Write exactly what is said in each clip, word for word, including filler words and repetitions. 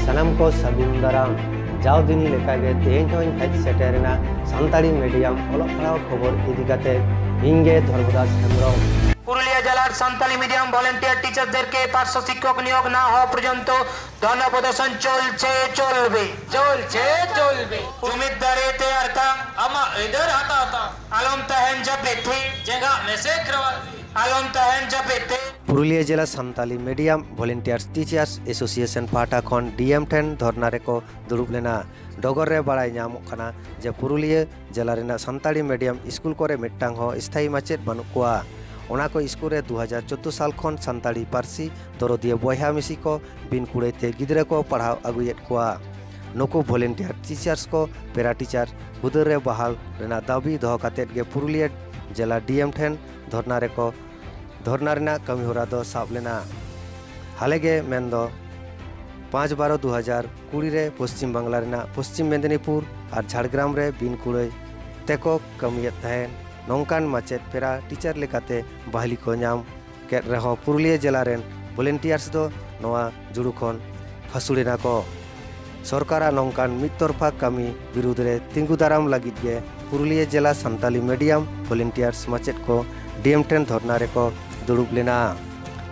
ᱥᱟᱱᱟᱢ ᱠᱚ ᱥᱟᱹᱜᱩᱱ ᱫᱟᱨᱟᱢ᱾ ᱡᱟᱣ ᱫᱤᱱ ᱞᱮᱠᱟᱜᱮ ᱛᱮᱦᱮᱧ ᱦᱚᱸᱧ ᱦᱮᱡ ᱥᱮᱴᱮᱨ ᱮᱱᱟ ᱥᱟᱱᱛᱟᱲᱤ ᱢᱤᱰᱤᱭᱟᱢ ᱚᱞᱚᱜ ᱯᱟᱲᱦᱟᱣ ᱠᱷᱚᱵᱚᱨ ᱤᱫᱤ ᱠᱟᱛᱮ᱾ ᱤᱧ ᱜᱮ ᱫᱷᱚᱨᱢᱚᱫᱟᱥ ᱦᱮᱢᱵᱨᱚᱢ᱾ পুরুলিয়া জেলার সান্তালি মিডিয়াম ভলেন্টিয়ার টিচারদেরকে পার্শ্ব শিক্ষক নিয়োগ না হওয়া পর্যন্ত ধর্ণা প্রদর্শন চলছে, চলবে। চলছে, চলবে। জুমিদ দারে তেয়ার কাম। ᱟᱢᱟᱜ ᱟᱹᱭᱫᱟᱹᱨ ᱦᱟᱛᱟᱣ ᱛᱟᱢ᱾ ᱟᱞᱚᱢ ᱛᱟᱦᱮᱱ ᱡᱟᱹᱯᱤᱫ ᱛᱮ᱾ ᱡᱟᱸᱜᱟ ᱢᱮᱥᱮ ᱠᱷᱮᱨᱣᱟᱞ᱾ ᱟᱞᱚᱢ ᱛᱟᱦᱮᱱ ᱡᱟᱹᱯᱤᱫ ᱛᱮ᱾ ᱯᱩᱨᱩᱞᱤᱭᱟᱹ ᱡᱮᱞᱟ Santali medium volunteers teachers association ᱯᱟᱦᱴᱟ ᱠᱷᱚᱱ ᱰᱤ ᱮᱢ ᱴᱷᱮᱱ ᱫᱷᱚᱨᱱᱟ ᱨᱮᱠᱚ ᱫᱩᱲᱩᱵ ᱞᱮᱱᱟ᱾ ᱰᱚᱜᱚᱨ ᱨᱮ ᱵᱟᱲᱟᱭ ᱧᱟᱢᱚᱜ ᱠᱟᱱᱟ ᱡᱮ ᱯᱩᱨᱩᱞᱤᱭᱟᱹ ᱡᱮᱞᱟ ᱨᱮᱱᱟᱜ ᱥᱟᱱᱛᱟᱲᱤ ᱢᱤᱰᱤᱭᱟᱢ ᱥᱠᱩᱞ ᱠᱚᱨᱮ ᱢᱤᱫᱴᱟᱝ ᱦᱚᱸ ᱥᱛᱷᱟᱭᱤ ᱢᱟᱪᱮᱫ ᱵᱟᱹᱱᱩᱜ ᱠᱚᱣᱟ᱾ ᱚᱱᱟ ᱠᱚ ᱥᱠᱩᱞ ᱨᱮ ᱫᱩ ᱦᱟᱡᱟᱨ ᱪᱳᱫᱽᱫᱳ ᱥᱟᱞ ᱠᱷᱚᱱ ᱥᱟᱱᱛᱟᱲᱤ ᱯᱟᱹᱨᱥᱤ ᱫᱚᱨᱚᱫᱤᱭᱟᱹ ᱵᱚᱭᱦᱟ ᱢᱤᱥᱤ ᱠᱚ ᱵᱤᱱ ᱠᱩᱲᱟᱹᱭ ᱛᱮ ᱜᱤᱫᱽᱨᱟᱹ ᱠᱚ ᱯᱟᱲᱦᱟᱣ ᱟᱹᱜᱩᱭᱮᱫ ᱠᱚᱣᱟ᱾ ᱱᱩᱠᱩ ᱵᱷᱚᱞᱮᱱᱴᱤᱭᱟᱨ ᱴᱤᱪᱟᱨᱥ ᱠᱚ ᱯᱮᱨᱟ ᱴᱤᱪᱟᱨ ᱦᱩᱫᱟᱹ ᱨᱮ ᱵᱟᱦᱟᱞ ᱨᱮᱱᱟᱜ ᱫᱟᱹᱵᱤ ᱫᱚᱦᱚ ᱠᱟᱛᱮᱫ ᱜᱮ ᱯᱩᱨᱩᱞᱤᱭᱟᱹ ᱡᱮᱞᱟ ᱰᱤ ᱮᱢ ᱴᱷᱮᱱ ᱫᱷᱚᱨᱱᱟ ᱨᱮᱠᱚ, ᱫᱷᱚᱨᱱᱟ ᱨᱮᱱᱟᱜ ᱠᱟᱹᱢᱤ ᱦᱚᱨᱟ ᱫᱚ ᱥᱟᱵ ᱞᱮᱱᱟ᱾ ᱦᱟᱞᱮ ᱜᱮ ᱢᱮᱱᱫᱚ ᱯᱟᱸᱪ ᱵᱟᱨᱚ ᱫᱩ ᱦᱟᱡᱟᱨ ᱠᱩᱲᱤ ᱨᱮ ᱯᱚᱥᱪᱤᱢ ᱵᱟᱝᱞᱟ ᱨᱮᱱᱟᱜ ᱯᱚᱥᱪᱤᱢ ᱢᱮᱫᱤᱱᱤᱯᱩᱨ ᱟᱨ ᱡᱷᱟᱲᱜᱨᱟᱢ ᱨᱮ ᱵᱤᱱ ᱠᱩᱲᱟᱹᱭ ᱛᱮᱠᱚ ᱠᱟᱹᱢᱤᱭᱮᱫ ᱛᱟᱦᱮᱸᱫ ᱱᱚᱝᱠᱟᱱ ᱢᱟᱪᱮᱫ ᱯᱮᱨᱟ ᱴᱤᱪᱟᱨ ᱞᱮᱠᱟᱛᱮ ᱵᱟᱦᱟᱞᱤ ᱠᱚ ᱧᱟᱢ ᱠᱮᱫ ᱨᱮᱦᱚᱸ ᱯᱩᱨᱩᱞᱤᱭᱟᱹ ᱡᱮᱞᱟ ᱨᱮᱱ ᱵᱷᱚᱞᱮᱱᱴᱤᱭᱟᱨᱥ ᱫᱚ ᱱᱚᱣᱟ ᱡᱩᱲᱩ ᱠᱷᱚᱱ ᱯᱷᱟᱹᱥᱩᱲ ᱮᱱᱟ ᱠᱚ᱾ ᱥᱚᱨᱠᱟᱨᱟᱜ ᱱᱚᱝᱠᱟᱱ ᱢᱤᱫ ᱛᱚᱨᱯᱷᱟ ᱠᱟᱹᱢᱤ ᱵᱤᱨᱩᱫᱽ ᱨᱮ ᱛᱤᱸᱜᱩ ᱫᱟᱨᱟᱢ ᱞᱟᱹᱜᱤᱫ ᱜᱮ ᱯᱩᱨᱩᱞᱤᱭᱟᱹ ᱡᱮᱞᱟ ᱥᱟᱱᱛᱟᱞᱤ ᱢᱤᱰᱤᱭᱟᱢ ᱵᱷᱚᱞᱮᱱᱴᱤᱭᱟᱨᱥ ᱢᱟᱪᱮᱫ ᱠᱚ ᱰᱤ ᱮᱢ ᱴᱷᱮᱱ ᱫᱷᱚᱨᱱᱟ ᱨᱮᱠᱚ ᱫᱩᱲᱩᱵ ᱞᱮᱱᱟ᱾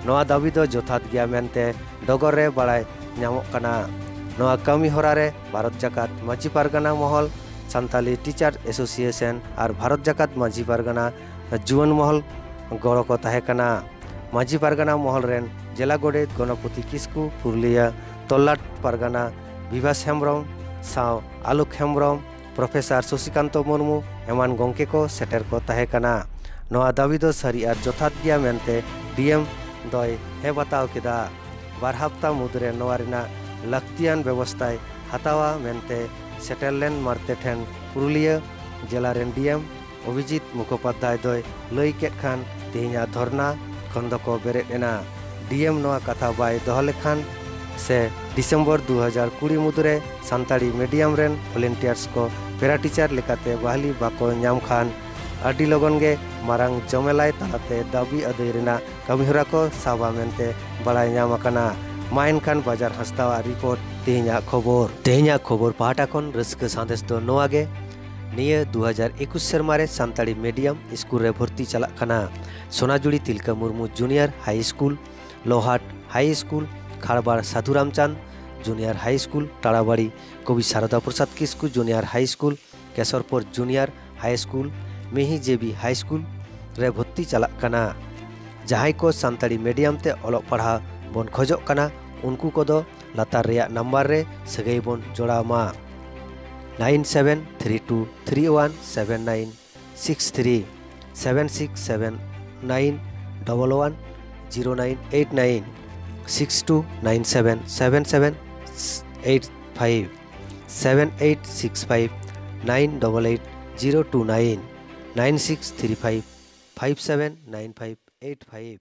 ᱱᱚᱣᱟ ᱫᱟᱹᱵᱤ ᱫᱚ ᱡᱚᱛᱷᱟᱛ ᱜᱮᱭᱟ ᱢᱮᱱᱛᱮ ᱰᱚᱜᱚᱨ ᱨᱮ ᱵᱟᱲᱟᱭ ᱧᱟᱢᱚᱜ ᱠᱟᱱᱟ᱾ ᱱᱚᱣᱟ ᱠᱟᱹᱢᱤ ᱦᱚᱨᱟ ᱨᱮ ᱵᱷᱟᱨᱚᱛ ᱡᱟᱠᱟᱛ ᱢᱟᱹᱡᱷᱤ ᱯᱟᱨᱜᱟᱱᱟ ᱢᱚᱦᱚᱞ, ᱥᱟᱱᱛᱟᱞᱤ ᱴᱤᱪᱟᱨ ᱮᱥᱳᱥᱤᱭᱮᱥᱚᱱ ᱟᱨ ᱵᱷᱟᱨᱚᱛ ᱡᱟᱠᱟᱛ ᱢᱟᱹᱡᱷᱤ ᱯᱟᱨᱜᱟᱱᱟ ᱡᱩᱣᱟᱹᱱ ᱢᱚᱦᱚᱞ ᱜᱚᱲᱚ ᱠᱚ ᱛᱟᱦᱮᱸ ᱠᱟᱱᱟ᱾ ᱢᱟᱹᱡᱷᱤ ᱯᱟᱨᱜᱟᱱᱟ ᱢᱚᱦᱚᱞ ᱨᱮᱱ ᱡᱮᱞᱟ ᱜᱚᱰᱮᱛ ᱜᱚᱱᱚᱯᱚᱛᱤ ᱠᱤᱥᱠᱩ, ᱯᱩᱨᱩᱞᱤᱭᱟᱹ ᱛᱚᱞᱞᱟᱴ ᱯᱟᱨᱜᱟᱱᱟ ᱵᱤᱵᱷᱟᱥ ᱦᱮᱢᱵᱨᱚᱢ ᱥᱟᱶ ᱟᱞᱳᱠ ᱦᱮᱢᱵᱨᱚᱢ, ᱯᱨᱚᱯᱷᱮᱥᱚᱨ ᱥᱚᱥᱤᱠᱟᱱᱛᱚ ᱢᱩᱨᱢᱩ ᱮᱢᱟᱱ ᱜᱚᱢᱠᱮ ᱠᱚ ᱥᱮᱴᱮᱨ ᱠᱚ ᱛᱟᱦᱮᱸ ᱠᱟᱱᱟ᱾ ᱱᱚᱣᱟ ᱫᱟᱹᱵᱤ ᱫᱚ ᱥᱟᱹᱨᱤ ᱟᱨ ᱡᱚᱛᱷᱟᱛ ᱜᱮᱭᱟ ᱢᱮᱱᱛᱮ ᱰᱤ ᱮᱢ ᱫᱚᱭ ᱦᱮᱸ ᱵᱟᱛᱟᱣ ᱠᱮᱫᱟ᱾ ᱵᱟᱨ ᱦᱟᱯᱛᱟ ᱢᱩᱫᱽᱨᱮ ᱱᱚᱣᱟ ᱨᱮᱱᱟᱜ ᱞᱟᱹᱠᱛᱤᱭᱟᱱ ᱵᱮᱵᱚᱥᱛᱷᱟᱭ ᱦᱟᱛᱟᱣᱟ ᱢᱮᱱᱛᱮ ᱥᱮᱴᱮᱨ ᱞᱮᱱ ᱢᱟᱨᱛᱮ ᱴᱷᱮᱱ ᱯᱩᱨᱩᱞᱤᱭᱟᱹ ᱡᱮᱞᱟ ᱨᱮᱱ ᱰᱤ ᱮᱢ ᱚᱵᱷᱤᱡᱤᱛ ᱢᱩᱠᱷᱳᱯᱟᱫᱽᱫᱷᱟᱭ ᱫᱚᱭ ᱞᱟᱹᱭ ᱠᱮᱫ ᱠᱷᱟᱱ ᱛᱮᱦᱮᱧᱟᱜ ᱫᱷᱚᱨᱱᱟ ᱠᱷᱚᱱ ᱫᱚᱠᱚ ᱵᱮᱨᱮᱫ ᱮᱱᱟ᱾ ᱰᱤ ᱮᱢ ᱱᱚᱣᱟ ᱠᱟᱛᱷᱟ ᱵᱟᱭ ᱫᱚᱦᱚ ᱞᱮᱠᱷᱟᱱ ᱥᱮ ᱰᱤᱥᱮᱢᱵᱚᱨ ᱫᱩ ᱦᱟᱡᱟᱨ ᱠᱩᱲᱤ ᱢᱩᱫᱽᱨᱮ ᱥᱟᱱᱛᱟᱲᱤ ᱢᱤᱰᱤᱭᱟᱢ ᱨᱮᱱ ᱵᱷᱚᱞᱮᱱᱴᱤᱭᱟᱨᱥ ᱠᱚ ᱯᱮᱨᱟ ᱴᱤᱪᱟᱨ ᱞᱮᱠᱟᱛᱮ ᱵᱟᱦᱟᱞᱤ ᱵᱟᱠᱚ ᱧᱟᱢ ᱠᱷᱟᱱ ᱟᱹᱰᱤ ᱞᱚᱜᱚᱱ ᱜᱮ ᱢᱟᱨᱟᱝ ᱡᱚᱢᱮᱞᱟᱭ ᱛᱟᱞᱟᱛᱮ ᱫᱟᱹᱵᱤ ᱟᱹᱫᱟᱹᱭ ᱨᱮᱱᱟᱜ ᱠᱟᱹᱢᱤᱦᱚᱨᱟ ᱠᱚ ᱥᱟᱵᱟ ᱢᱮᱱᱛᱮ ᱵᱟᱲᱟᱭ ᱧᱟᱢ ᱟᱠᱟᱱᱟ᱾ ᱢᱟ ᱮᱱᱠᱷᱟᱱ ᱵᱟᱡᱟᱨ ᱦᱟᱸᱥᱫᱟᱣᱟᱜ ᱨᱤᱯᱳᱨᱴ, ᱛᱮᱦᱮᱧᱟᱜ ᱠᱷᱚᱵᱚᱨ᱾ ᱛᱮᱦᱮᱧᱟᱜ ᱠᱷᱚᱵᱚᱨ ᱯᱟᱦᱴᱟ ᱠᱷᱚᱱ ᱨᱟᱹᱥᱠᱟᱹ ᱥᱟᱸᱫᱮᱥ ᱫᱚ ᱱᱚᱣᱟ ᱜᱮ, ᱱᱤᱭᱟᱹ ᱫᱩ ᱦᱟᱡᱟᱨ ᱮᱠᱩᱥ ᱥᱮᱨᱢᱟ ᱨᱮ ᱥᱟᱱᱛᱟᱲᱤ ᱢᱤᱰᱤᱭᱟᱢ ᱥᱠᱩᱞ ᱨᱮ ᱵᱷᱚᱨᱛᱤ ᱪᱟᱞᱟᱜ ᱠᱟᱱᱟ Sonajuri Tilka Murmu junior high school, Lohat high school, Kharbar Sadhu Ramchand junior high school, Tarabari Kabi Sarada Prasad Kisku junior high school, Kesharpur junior high school, ᱢᱤᱦᱤ ᱡᱮᱵᱤ ᱦᱟᱭ ᱥᱠᱩᱞ ᱨᱮ ᱵᱷᱚᱨᱛᱤ ᱪᱟᱞᱟᱜ ᱠᱟᱱᱟ᱾ ᱡᱟᱦᱟᱸᱭ ᱠᱚ ᱥᱟᱱᱛᱟᱲᱤ ᱢᱤᱰᱤᱭᱟᱢ ᱛᱮ ᱚᱞᱚᱜ ᱯᱟᱲᱦᱟᱣ ᱵᱚᱱ ᱠᱷᱚᱡᱚᱜ ᱠᱟᱱᱟ, ᱩᱱᱠᱩ ᱠᱚᱫᱚ ᱞᱟᱛᱟᱨ ᱨᱮᱭᱟᱜ ᱱᱟᱢᱵᱟᱨ ᱨᱮ ᱥᱟᱹᱜᱟᱹᱭ ᱵᱚᱱ ᱡᱚᱲᱟᱣ ᱢᱟ᱾ nine seven three two three one seven nine six three, seven six seven nine double one zero nine eight nine, six two nine seven seven seven eight five, seven eight six five nine double eight zero two nine, nine six three five five seven nine five eight five.